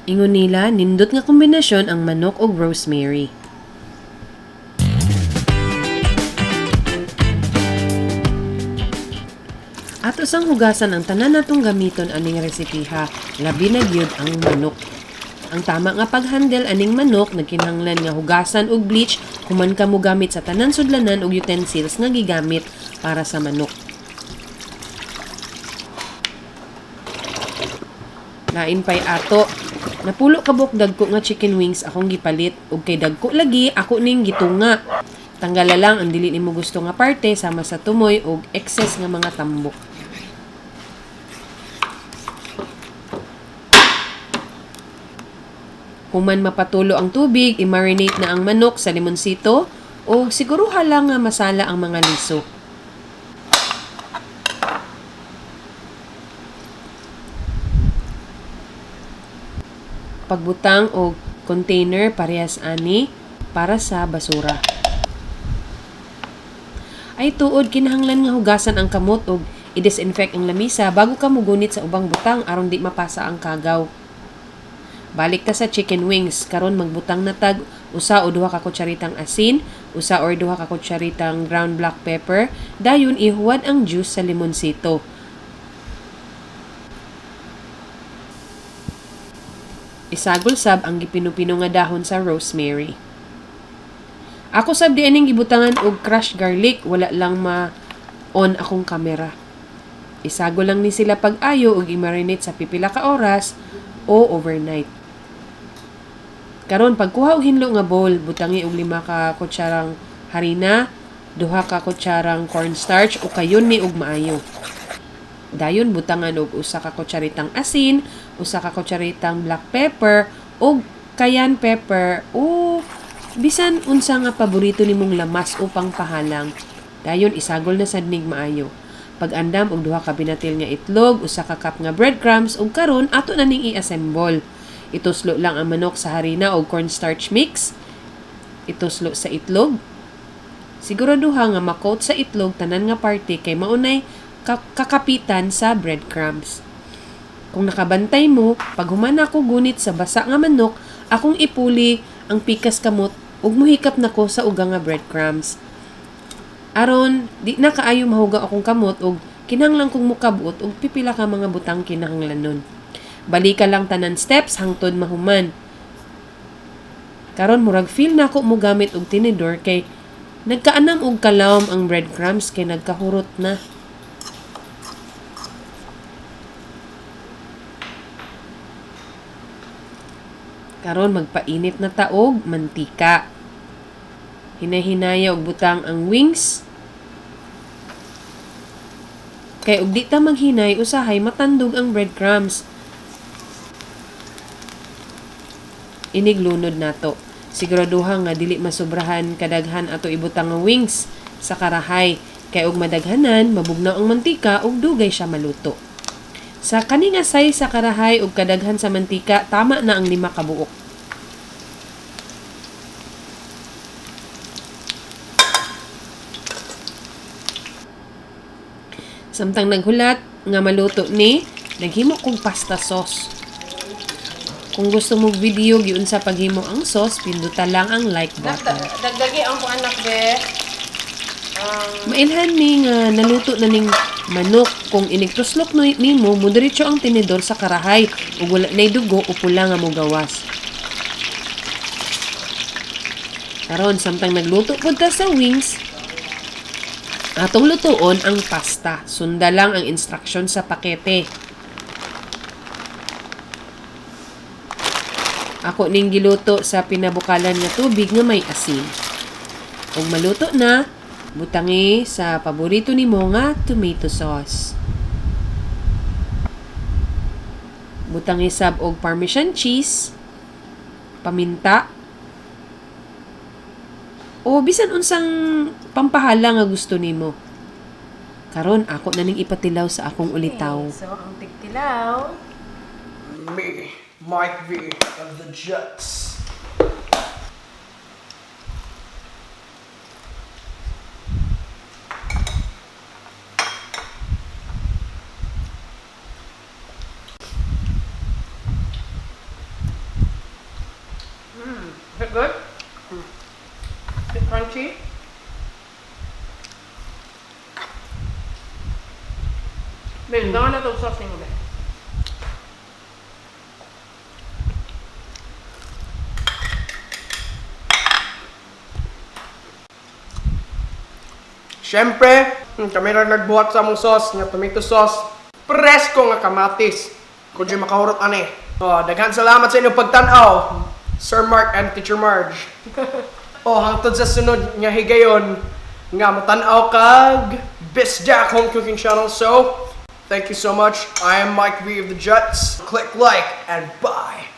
Ingon nila, nindot nga kombinasyon ang manok ug rosemary. Ato sang hugasan ang tanan natong gamiton aning resipiha, labi na gyud ang manok. Ang tama nga pag-handle aning manok nagkinahanglan nga hugasan og bleach human ka mogamit sa tanan sudlanan ug utensils nga gigamit para sa manok. Lain pay ato. Napulo ka buok dagko nga chicken wings akong gipalit ug kay dagko lagi ako ning gitunga. Tanggala lang ang dili nimo gusto nga parte sama sa tumoy ug excess nga mga tambok. Human mapatulo ang tubig, i-marinate na ang manok sa limonsito o siguruha lang nga masala ang mga liso. Pagbutang og container parehas ani para sa basura. Ay tuod, kinahanglan nga hugasan ang kamot og i-disinfect ang lamisa bago ka mogunit sa ubang butang aron di mapasa ang kagaw. Balik ta sa chicken wings, karon magbutang na tag usa o duha ka kutsaritang asin, usa or duha ka kutsaritang ground black pepper, dayon ihuwad ang juice sa limonsito. Isagol sab ang gipinupino nga dahon sa rosemary. Ako sab di aning gibutangan og crushed garlic, wala lang ma-on akong kamera. Isagol lang ni sila pag-ayo ug i-marinate sa pipila ka oras o overnight. Karon pagkuha og hinlo nga bowl, butangi og 5 ka kutsarang harina, 2 ka kutsarang cornstarch o kayon ni og maayo. Dayon butangan og usa ka kutsaritang asin, usa ka kutsaritang black pepper ug cayenne pepper o bisan unsa nga paborito nimong lamas upang pahalang. Dayon isagol na sad nig maayo. Pag-andam og 2 ka binatil nga itlog, usa ka cup nga breadcrumbs ug karon ato na ning i-assemble. Ituslo lang ang manok sa harina og cornstarch mix. Ituslo sa itlog. Siguraduha nga makoat sa itlog tanan nga parte kay maunay kakapitan sa breadcrumbs. Kung nakabantay mo, pag human ako gunit sa basa nga manok, akong ipuli ang pikas kamot ug muhikap nako sa uga nga breadcrumbs. Aron di na kaayo mahuga akong kamot ug kinahanglan kong mukabot ug pipila ka mga butang kinahanglanon. Balika lang tanan steps hangtod mahuman. Karon murag feel nako mogamit og tinidor kay nagkaanam og kalawom ang breadcrumbs kay nagkahurot na. Karon magpainit na ta og mantika. Hinahinaya og butang ang wings. Kay og di ta maghinay usahay matandog ang breadcrumbs. Iniglunod nato. Siguraduha nga dili masobrahan kadaghan ato ibutang ang wings sa karahay kay og madaghanan mabugnaw ang mantika ug dugay siya maluto. Sa kani nga size sa karahay ug kadaghan sa mantika, tama na ang 5 ka buok. Samtang naghulat nga maluto ni, naghimo kog pasta sauce. Kung gusto mong video giunsa paghimo ang sauce, pinduta lang ang like button. Dagdagi ang kung anak be. Mailhan ni nga naluto na ning manok kung inigtuslok nimo mo diretso ang tinidor sa karahay ug wala nay dugo o pula nga mogawas. Karon samtang nagluto pud ta sa wings, atong lutuon ang pasta. Sunda lang ang instruction sa pakete. Ako ning giluto sa pinabukalan nga tubig nga may asin. Ug maluto na, butangi sa paborito nimo nga tomato sauce. Butangi sab og parmesan cheese, paminta, o bisan unsang pampahala nga gusto nimo. Karon ako na ning ipatilaw sa akong ulitaw. Okay, so ang tigtilaw. Me, Mike V of the Jets. Good? Bit crunchy? Babe, mm. Na itong sauce nimo, be. Siyempre, kami ra nagbuhat sa among sauce nga tomato sauce. Presko nga kamatis. Kung di makahurot ani. Oh, daghan salamat sa inyong pagtan-aw. Sir Mark and Teacher Marge. Oh, hangtod sa sunod nga higayon nga motan-aw kag Bisdak Home Cooking Channel. So, thank you so much. I am Mike V of the Jets. Click like and bye.